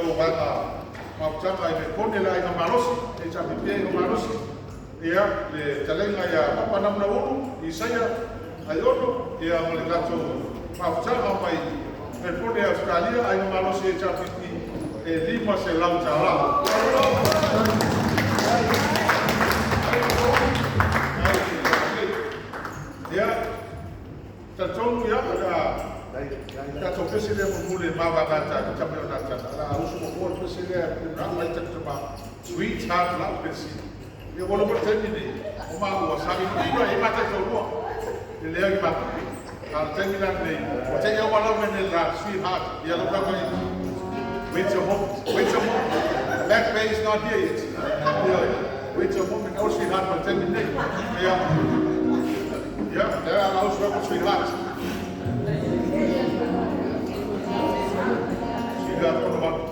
tatou vaega mafutaga i Melefone le Aiga Malosi, HRPP Aiga Malosi, ia, le fetalaiga ia Papa Namnaulu Isaia Aiono, ia ma le tatou mafutaga mai Melefone Ausetalia, Aiga Malosi HRPP, e $500. Ia, talitonu ia, o le a tatou pese lea mulimuli le ma vaega i le tama ia Ionatana, o le a usu muamua le pese lea e ai tama, sweetheart lau pese. Ia ua loma le taimi lenei, o maua sa iloilo ai ma taitoalua i le leai o ni matupe. A o le taimi la lenei, ua te i lava ua lau mai nei le sweetheart, ia lau kaka i. Wait a moment, wait a moment. Back Bay is not here yet. Yeah. Wait a moment. Oh, sweetheart, ma le taimi lenei. Ia, ia, lea la usu atu sweetheart. Sweetheart, ono malu.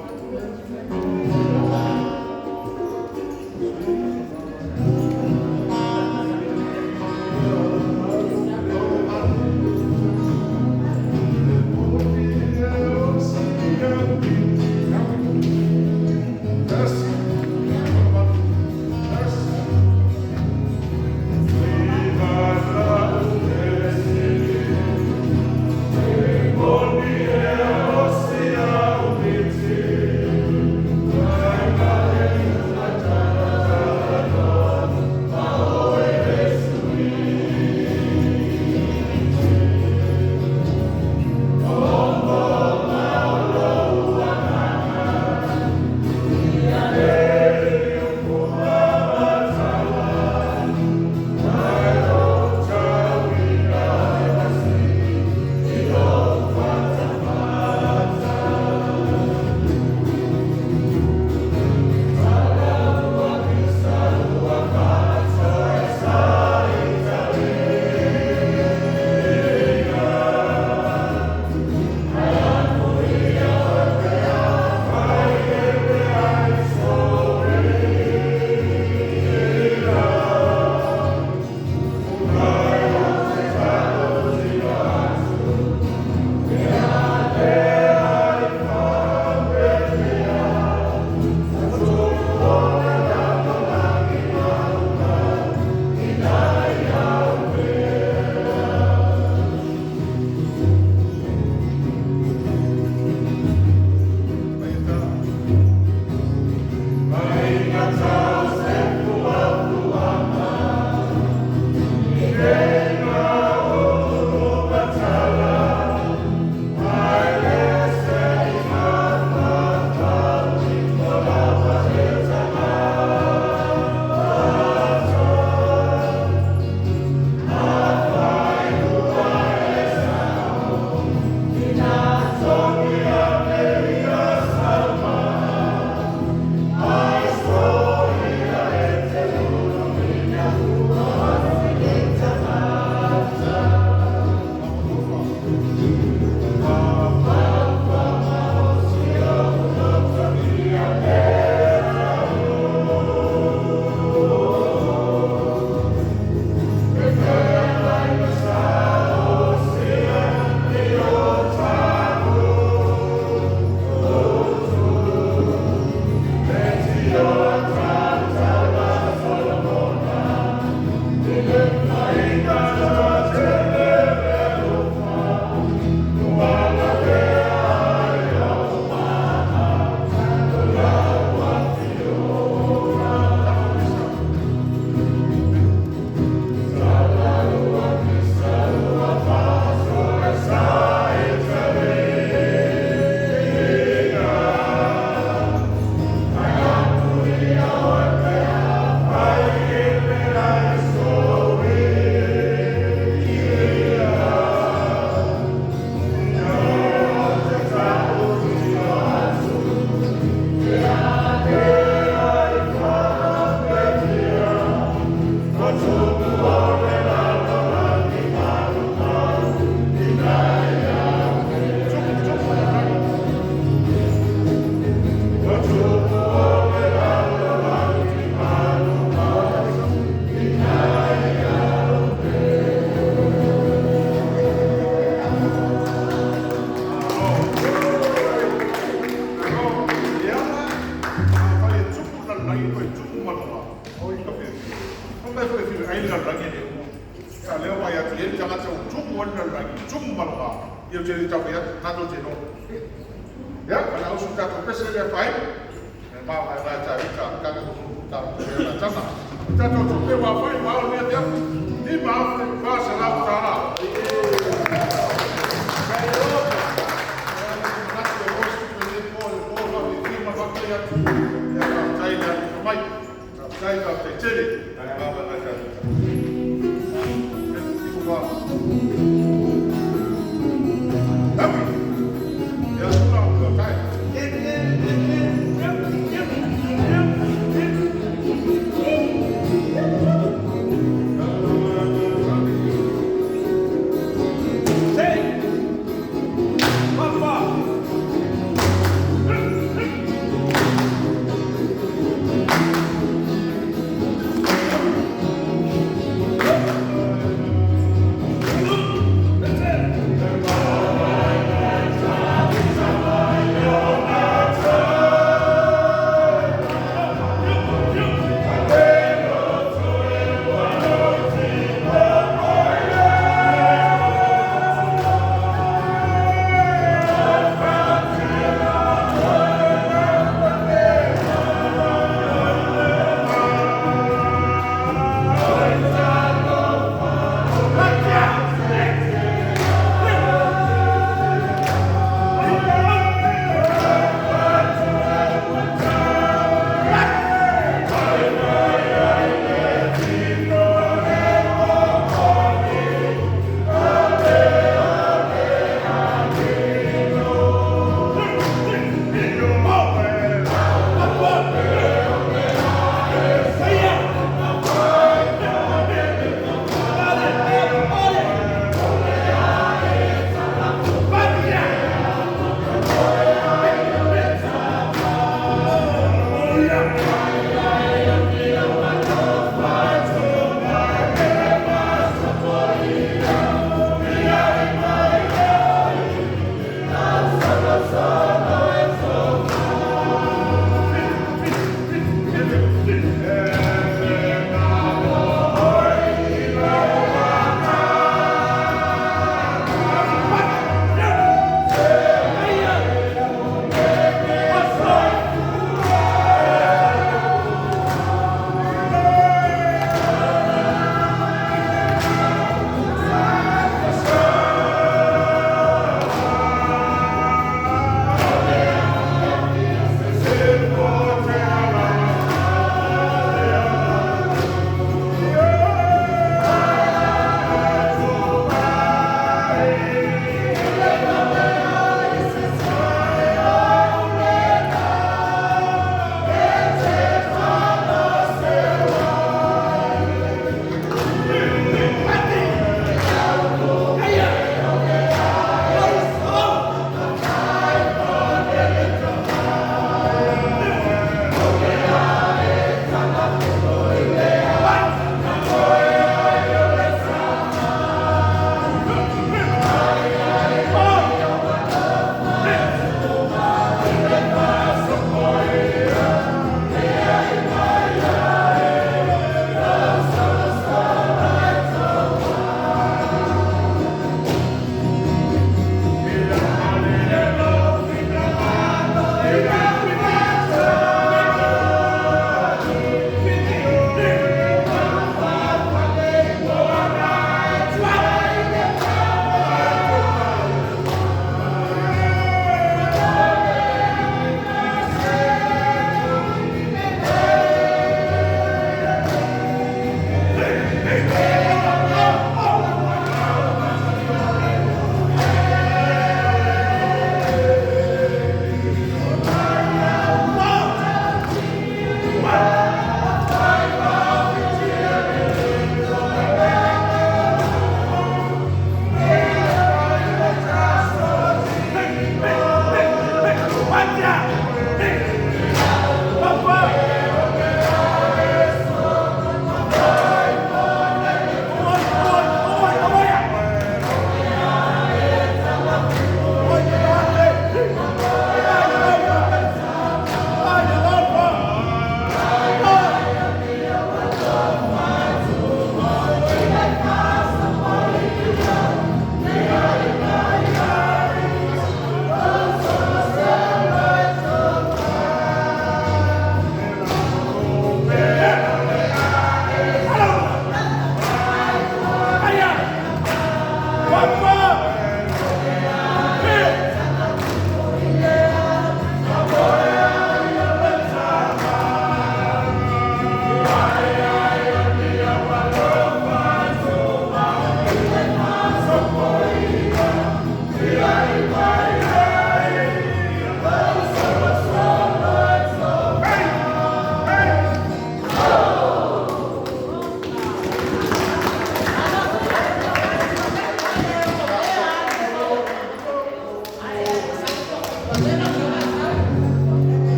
Tupu ma luga. Oi ka fiafia. Fai mai foi e fiu ai le lalolagi e le uma. Ia, lea ua vaai atu, e i ai le tagata ua tumu ai le lalolagi, tumu ma luga. Ia, ou te le tau fai atu, tatou te iloa. Ia, valaausu le tatou pese lea faaiu. E mavaevae ta uta, tatou nuu, tatou lea latana. O tatou tupe ua fai ua ao lea afiafi, $5,400.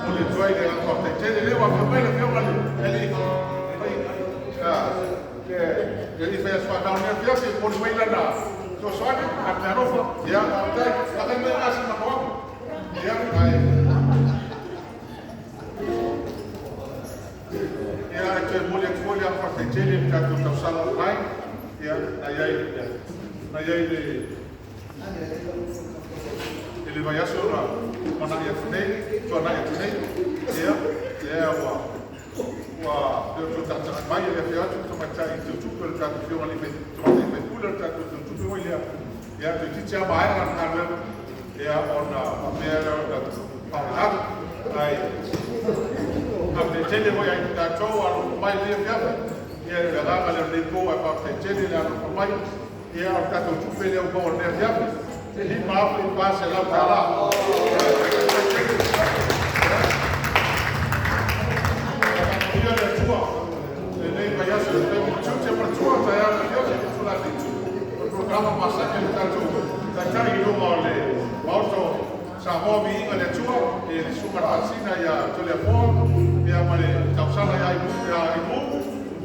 Momoli atu ai le agaga faafetai tele. Lea ua afio mai le Afioga i le Alii le Alii Fai Aso Fanau i lenei afiafi e momoli mai lana fesoasoani ma le meaalofa. Ia, faafetai. Lafai mai lena sina matou. Ia, ae ia, e toe momoli atu foi le agaga faafetai tele i le tatou tausala online. Ia, na i ai i le vaiaso na tuanai atu nei, tuanai atu nei. Ia, lea ua toe tagatagai mai e le afio atu le tamaitai teutupe o le tatou afioga i le tamaitai faipule o le tatou teutupe foi lea. Ia, toeitiiti lava maea lana galuega, ia, ona faapea lea ona faauilavea. Ae faafetai tele foi ia tatou alofa mai i lenei afiafi. Ia, le agaga lea o lenei po, ae faafetai tele le alofa mai. Ia, o le tatou tupe lea ua maua i lenei afiafi, $5,400. Ia le Atua lenei vaiaso i taimi tiute ma le tua taeao le afiafi itula e 7 o le polokalama masani a le tatou taitai i luga o le Maota o Samoa. Viiga i le Atua i le susuga i le Faasisina ia Toleafoa, ia ma le tausala ia Imu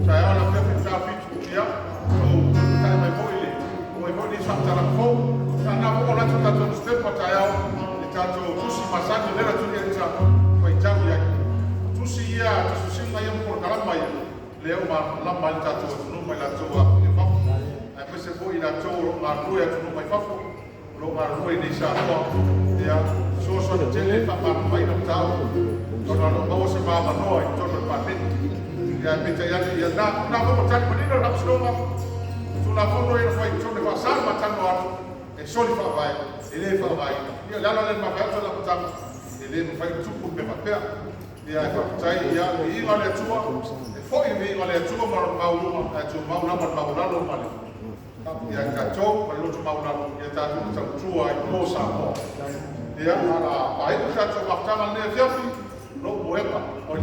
taeao le afiafi itula 7. Ia ou tai mai foi le mai foi nisi faamatalaga fou na foi o latou tatou newspaper taeao, le tatou tusi masani o lea tuli ta faitau i ai tusi ia, tusi ia ma polokalama ia lea ua lama ai le tatou atunuu mai latou afifio i fafo, aemaise foi i latou o lo o galulue atunuu mai fafo, o lo o galulue i nei Samoa. Ia fesoasoani tele e faamalamalamaina mataupu ona o lo o maua se maavanoa i totonu o le Palemene. Ia, peitai ane, ia na foi ua tali manino le Faamasinoga Tulafono ia na fai i totonu e faasa le matalanoa atu e soli faavae e le faaaogaina. Ia, le ala lea na mafai atu le amataga, e le mafai ona tupu le mea faapea. Ia, e faafetai. Ia, viiga o le Atua, e foi le viiga o le Atua ma lona maualuga, ae tumau lava le maualalo ma le ia tatou ma le loto maualalo ia tatou tautua ai mo Samoa. Ia, ala faaiu tatou mafutaga lenei afiafi, lou moega o le